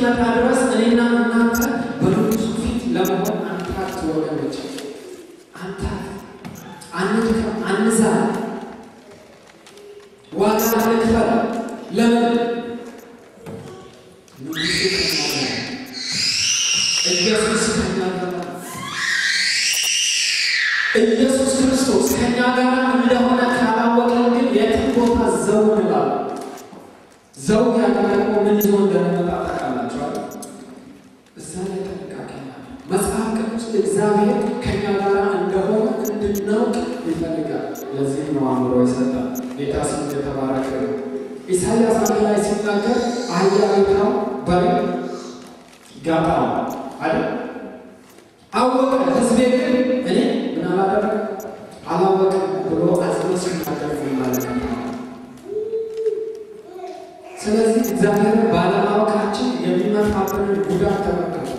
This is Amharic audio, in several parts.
እስኪመጣ ድረስ እኔና እናንተ በንጉሱ ፊት ለመሆን አንታክት ወገኖች፣ አንታክት፣ አንድከም፣ አንዛል፣ ዋጋ አንክፈል። ለምን? ንጉሱ ከኛ ጋር፣ ኢየሱስ ከኛ ጋር፣ ኢየሱስ ክርስቶስ ከኛ ጋር እንደሆነ ካላወቅን ግን የትም ቦታ ዘው እንላለን። ዘው ያለ ደግሞ ምን ይዞ እንደሚመጣ ታውቃላችሁ አይደል? እዛ ላይ ጥንቃቄ እናድርግ። መጽሐፍ ቅዱስ እግዚአብሔር ከኛ ጋር እንደሆነ እንድናውቅ ይፈልጋል። ለዚህም ነው አእምሮ የሰጠን። ጌታ ስሙ የተባረከ ነው። ኢሳይያስ 1 ላይ ሲናገር አህያ ቤታው በሬ ጋጣው አይደል? አወቀ፣ ሕዝቤ ግን እኔ ምን አላደረገ አላወቀም ብሎ አዝኖ ሲናገር እንመለከታለን። ስለዚህ እግዚአብሔርን ባለማወቃችን የሚመጣብንን ጉዳት ተመልከቱ።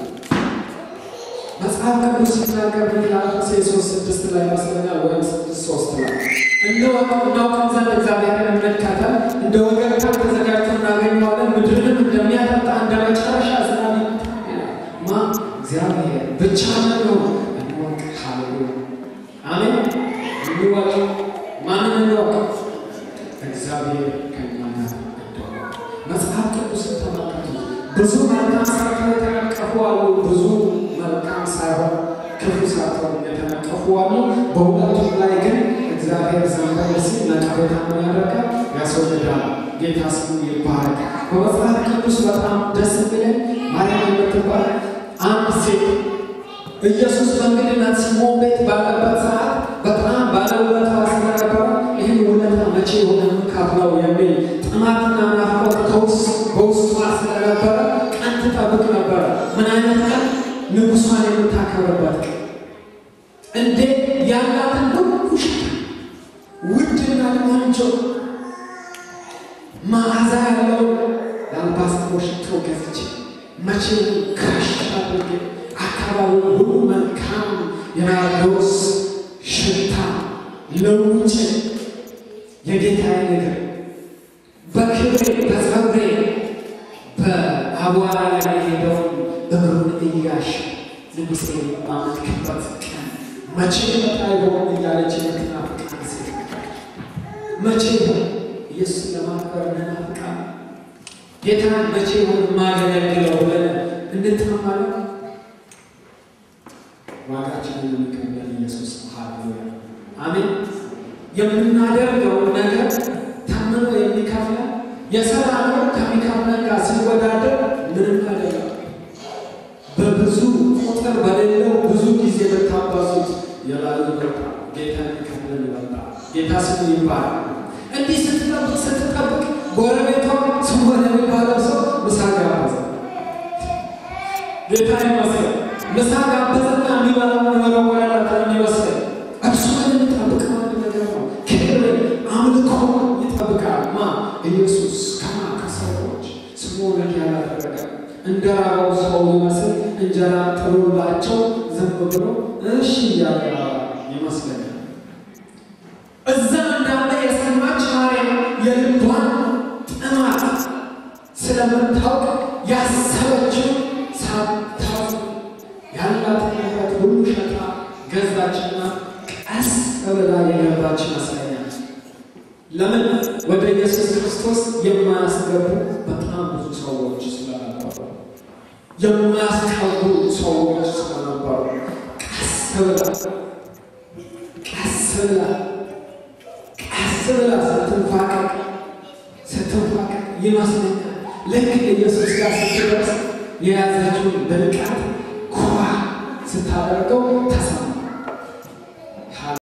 መጽሐፍ ቅዱስ ሲናገር ምን ይላል? ሆሴዕ 3:6 ላይ ይመስለኛል ወይም 6:3 ላይ እናውቅም ዘንድ እግዚአብሔርን እንከተል፣ እንደ ወገግታ ተዘጋጅቶ እናገኘዋለን፣ ምድርንም እንደሚያጠጣ እንደ መጨረሻ ዝናብ ይላል። ማ እግዚአብሔር ብቻ ነው። እንወቅ። ሃሌሉያ አሜን። እንወቅ። ማንን እንወቅ? እግዚአብሔር ከኛ ጋር እንደሆነ። መጽሐፍ ቅዱስን ተመልከቱ። ብዙ መልካም ሰርተው የተነቀፉ አሉ። ብዙ መልካም ሳይሆን ክፉ ሰርተው የተነቀፉ አሉ። በሁለቱም ላይ ግን እግዚአብሔር ዘንበል ሲል ነቀፌታ ምን ያደርጋል? ያስወግዳል። ጌታ ስሙ ይባረክ። በመጽሐፍ ቅዱስ በጣም ደስ የሚለኝ ማርያም የምትባል አንድ ሴት ኢየሱስ በእንግድነት ሲሞን ቤት ባለበት ሰዓት በጣም ባለውለታ ስለነበረ ይህን ውለታ መቼ የሆነ የምከፍለው የሚል ጥማትና ናፍቆት በውስጧ ስለነበረ ቀን ትጠብቅ ነበረ። ምን አይነት ቀን? ንጉሷን የምታከብርበት ቀን። እንዴት ያላትን ሁሉ ሽታ ውድና ቆንጆ መዓዛ ያለው የአልባስጥሮ ሽቶ ገዝቼ መቼ ከሽ አድርጌ አካባቢውን ሁሉ መልካም የናርዶስ ሽታ ለውጭ የጌታዬ እግር በክብሬ በጸጉሬ በአቧራ ላይ የሄደውን እግሩን እያሽ ንጉሴ የማመልክበት ቀን መቼ ይመጣ ይሆን እያለች የምትናፍቅ ሴት መቼ ይሆን ኢየሱስን ለማክበር እንናፍቃለን። ጌታን መቼ ይሆን የማገለግለው ብለን እንታማለን። ዋጋችንን የሚከፍለን ኢየሱስ ነው። ሃሌሉያ አሜን። የምናደርገው ነገር ታምኖ የሚከፍለን የሰራነው ከሚከፍለን ጋር ሲወዳደር ምንም አይደለም። በብዙ ቁጥር በሌለው ብዙ ጊዜ ብታባዙት የላዩ ይበልጣል። ጌታ የሚከፍለን ይበልጣል። ጌታ ስሙ ይባላል። እንዲህ ስትጠብቅ ስትጠብቅ ጎረቤቷ ስምዖን የሚባለው ሰው ምሳ ጋበዘ። ጌታ ይመስገን። ምሳ ጋበዘና የሚበላውን ወረወረላት ነው የሚመስለኝ። እርሱ ግን የሚጠብቀው አንድ ነገር ነው፣ ክብርን፣ አምልኮ ይጠብቃል። ማ ኢየሱስ ከማ ከሰዎች ስምዖን እንዲህ ያላደረገ እንደ ራበው ሰው ይመስል እንጀራ ጥሎላቸው ዝም ብሎ እሺ እያለ ይመስለኛል። እዛ እንዳለ የሰማች ማርያም የልቧን ጥማት ስለምታውቅ ያሰበችው ሳታውቅ ያላትን ንብረት ሁሉ ሸጣ ገዛችና ቀስ ብላ የገባች ይመስለኛል። ለምን? ወደ ኢየሱስ ክርስቶስ የማያስገቡ በጣም ብዙ ሰዎች ስለነበሩ፣ የማያስቀቡ ሰዎች ስለነበሩ ቀስ ብላ ቀስ ብላ ቀስ ብላ ስትንፋቀቅ ስትንፋቀቅ ይመስለኛል። ልክ ኢየሱስ ጋር ስትደርስ የያዘችውን ብልቃጥ ኳ ስታደርገው ተሰማ።